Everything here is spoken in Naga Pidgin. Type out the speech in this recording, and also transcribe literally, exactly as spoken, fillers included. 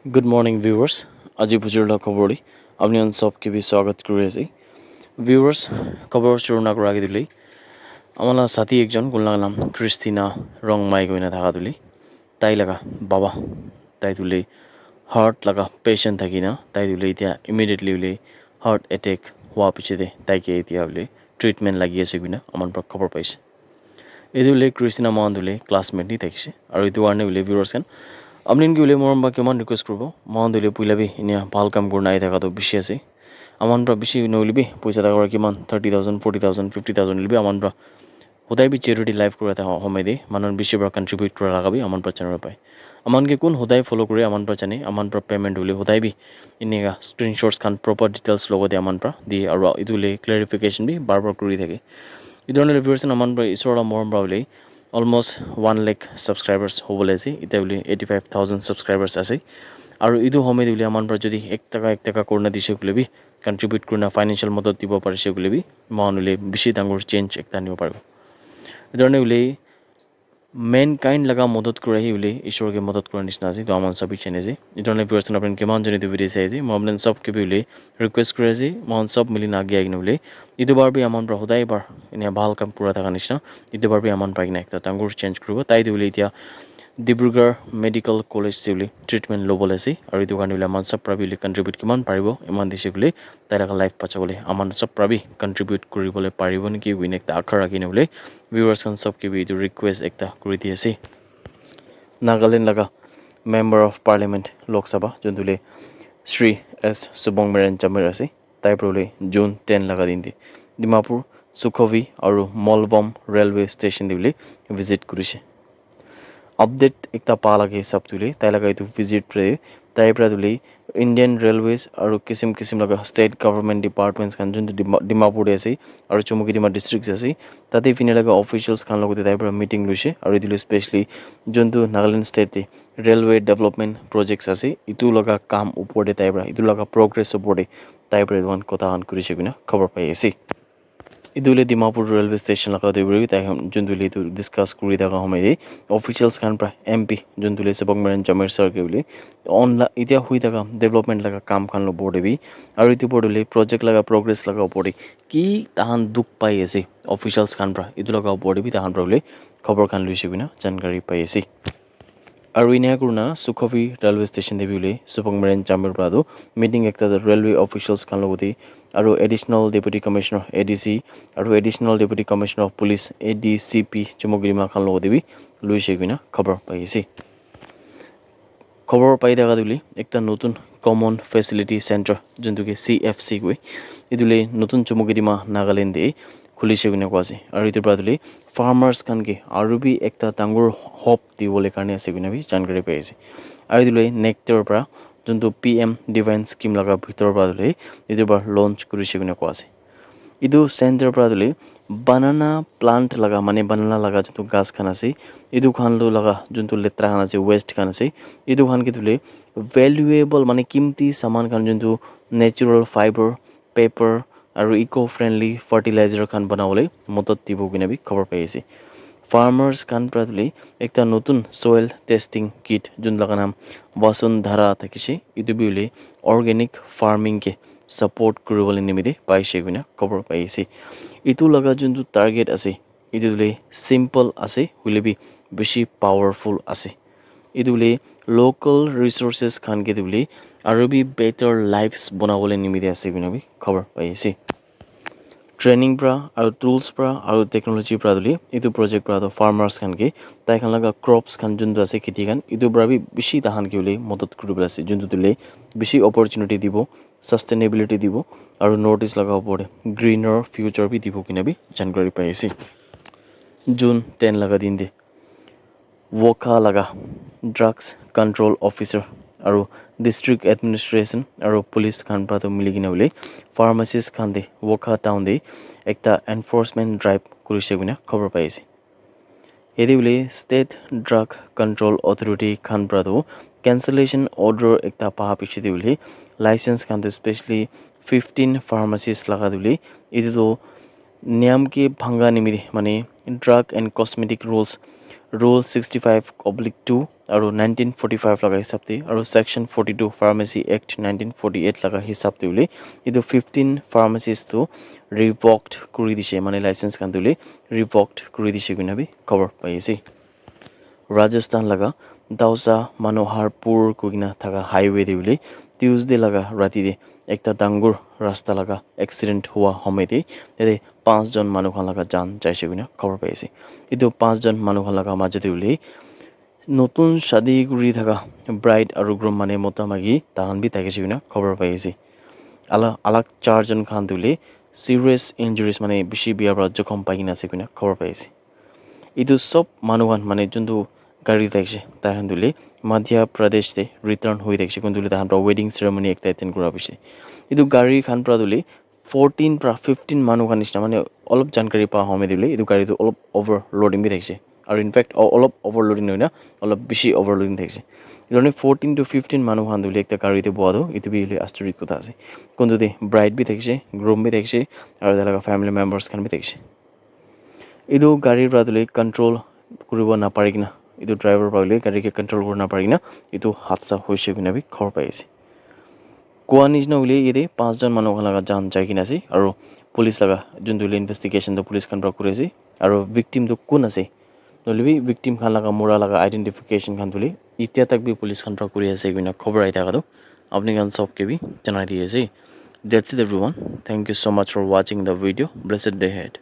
Good morning, viewers. Aji bujur la khobor te apni khan sob ke bi swagat kuri ase. Viewers, khobor shuru na kura age tule, amar la sathi ekjon, kun la naam Christina Rongmai koina thaka tule, tai laga baba, tai tule heart laga patient thaki na, tai tule etia immediately ule heart attack hua piche te tai ke etia ule treatment lagi ase koina amar para khobor paise. Etu hoile Christina mohan tu hoile classmate ni thakishe. Aru etu karne hoile viewers khan, apni khan ke hoile morom para kiman request kuribo, mohan tu hoile puila bi enia bhal kam kurina ahi thaka tu bishi ase. Aman para bishi nohoile bi poisa thaka para kiman thirty thousand, forty thousand, fifty thousand hoile bi aman para hodai bi charity life kura thaka homoi te manu khan bishi para contribute kura laga bi aman para janibo pai. Aman ke kun hodai follow kure aman para jane, aman para payment hoile hodai bi enika screenshots khan proper details logo te aman para di, aru etu hoile clarification bi bar bar kuri thake. Etu karne viewers khan aman para isor la morom para hoile almost one lakh subscribers hobole ase. Etia hoile eighty five thousand subscribers ase. Aru etu homoi te hoile aman para jodi ek taka ek taka kurina dishe koile bi, contribute kurina financial madad dibo parishe koile bi, mohan hoile bishi dangor change ekta anibo paribo. Etu karne hoile mankind laga madad kura hi hoile isor ke madad kura nishina ase. Etu aman sabi jane ase. Etu karne viewers khan apni kiman jane etu video sai ase, moi apni sob ke bi hoile request kuri ase, mohan sob mili na age ahi kena hoile etu bar bi aman para hodai bar enia bhal kam kura thaka nishina etu bar bi aman pai kena ekta dangor change kuribo. Tai tu hoile etia Dibrugarh Medical College te hoile treatment lobole ase, aru etu karne hoile aman sob para bi hoile contribute kiman paribo eman dishe koile tai laga life bachabo le aman sob para bi contribute kuribole paribo niki koina ekta akha rakhi na hoile viewers khan sob ke bi etu request ekta kuri di ase. Nagaland laga Member of Parliament Lok Sabha, juntu le Shri S Subhangmeren Jamir ase, tai para le June ten laga din te Dimapur, Sukhovi aru Molbom Railway Station te bole visit kurishe. Update ekta pa laga hisab tu le tai laga etu visit te tai para tu le Indian Railways aru kisim kisim laga state government departments khan juntu Dima-, Dimapur te ase aru Chumukidima district ase, tate fine laga officials khan logote tai para meeting loishe aru etu le specially juntu Nagaland state te railway development projects ase, etu laga kam upor te tai para, etu laga progress upor te tai para etu khan kotha khan kurishe koina khobor pai ase. Etu hoile Dimapur railway station laga te hoile tai khan juntu hoile etu discuss kuri thaka homoi te officials khan para M P juntu hoile Subhangmeren Jamir sir ke hoile on la etia hui thaka development laga kam khan la opor te bi aru etu opor te hoile project laga progress laga opor te ki tahan dukh pai ase officials khan para, etu laga opor te bi tahan para hoile khobor khan loishe koina jankari pai ase. Aru enia kurina Sukhovi railway station te bi hoile Subhangmeren Jamir para tu meeting ekta tu railway officials khan logote aru additional deputy commissioner A D C aru additional deputy commissioner of police A D C P Chumukidima khan logote bi loishe koina khobor pai ase. Khobor pai thaka tu hoile ekta notun common facility center juntu ke C F C koi, etu le notun Chumukidima Nagaland te khulishe koina koa ase aru etu para tu hoile farmers khan ke aru bi ekta dangor hope dibole karne ase koina bi jankari pai ase. Aru etu le nectar para juntu P M Divine Scheme laga bhitor para tu hoile etu para launch kurishe koina koa ase. Etu center para tu hoile banana plant laga mane banana laga juntu ghas khan ase, etu khan tu laga juntu letra khan ase, waste khan ase, etu khan ke tu hoile valuable mane kimti saman khan juntu natural fiber, paper aru eco friendly fertilizer khan banabole modot dibo koina bi khobor pai ase. Farmers khan para tu hoile ekta notun soil testing kit jun laga naam Vasundhara thakishe, etu bi hoile organic farming ke support kuribole nimite paishe koina khobor pai ase. Etu laga juntu target ase, etu tu hoile simple ase hoile bi bishi powerful ase. Etu hoile local resources khan ke tu hoile aru bi better lives banabole nimite ase koina bi khobor pai ase. Training para aru tools para aru technology para tu hoile etu project para tu farmers khan ke tai khan laga crops khan juntu ase kheti khan etu para bi bishi tahan ke hoile modot kuribole ase, juntu tu hoile bishi opportunity dibo, sustainability dibo aru North East laga opor te greener future bi dibo koina bi jankari pai ase. June ten laga din te Wokha laga drugs control officer aru district administration aru police khan para tu mili kena hoile pharmacies khan te Wokha town te ekta enforcement drive kurishe koina khobor pai ase. Yate hoile state drug control authority khan para tu cancellation order ekta pa piche te hoile license khan tu specially fifteen pharmacies laga tu hoile etu tu niyam ke bhanga nimite mane drug and cosmetic rules Rule sixty five oblique two aru nineteen forty five laga hisab te aru section forty two Pharmacy Act nineteen forty eight laga hisab te hoile etu fifteen pharmacies tu revoked kuri dishe, mane license khan tu hoile revoked kuri dishe koina bi khobor pai ase. Rajasthan laga Dausa Manoharpur koikena thaka highway te hoile Tuesday laga rati te ekta dangor rasta laga accident hua homoi te tate panch jon manu khan laga jaan jaise koina khobor pai ase. Etu panch jon manu khan laga majo te hoile notun shadi kuri thaka bride aru groom mane mota maiki tahan bi thakise koina khobor pai ase. Ala alak char jon khan tu hoile serious injuries mane bishi bia para jokhom pai kena ase koina khobor pai ase. Etu sob manu khan mane juntu gari thakise tai khan tu hoile Madhya Pradesh te return hoi thakise kuntu hoile tai khan para wedding ceremony ekta attend kura bise. Etu gari khan para tu hoile fourteen para fifteen manu khan nishina mane olop jankari pa home tu hoile etu gari tu olop overloading bi thakise. Aru in fact o- olop overloading nohoi na olop bishi overloading thakise. Etu karne fourteen to fifteen manu khan tu hoile ekta gari te boha tu etu bi hoile astorit kotha ase. Kuntu te bride bi thakise, groom bi thakise, aru tai laga family members khan bi thakise. Etu gari para tu hoile control kuribo napari kena etu driver para hoile gari ke control kuribo napari kena etu hadsa hoise koina bi khobor pai ase. Koa nishina hoile yate panch jon manu khan laga jaan jai kena ase aru police laga juntu hoile investigation tu police khan para kuri ase aru victim tu kun ase nohoile bi victim khan laga mura laga identification khan tu hoile itya tak bi police khan para kuri ase koina khobor ahi thaka tu apni khan sob ke bi janai di ase. That's it everyone. Thank you so much for watching the video. Blessed day ahead.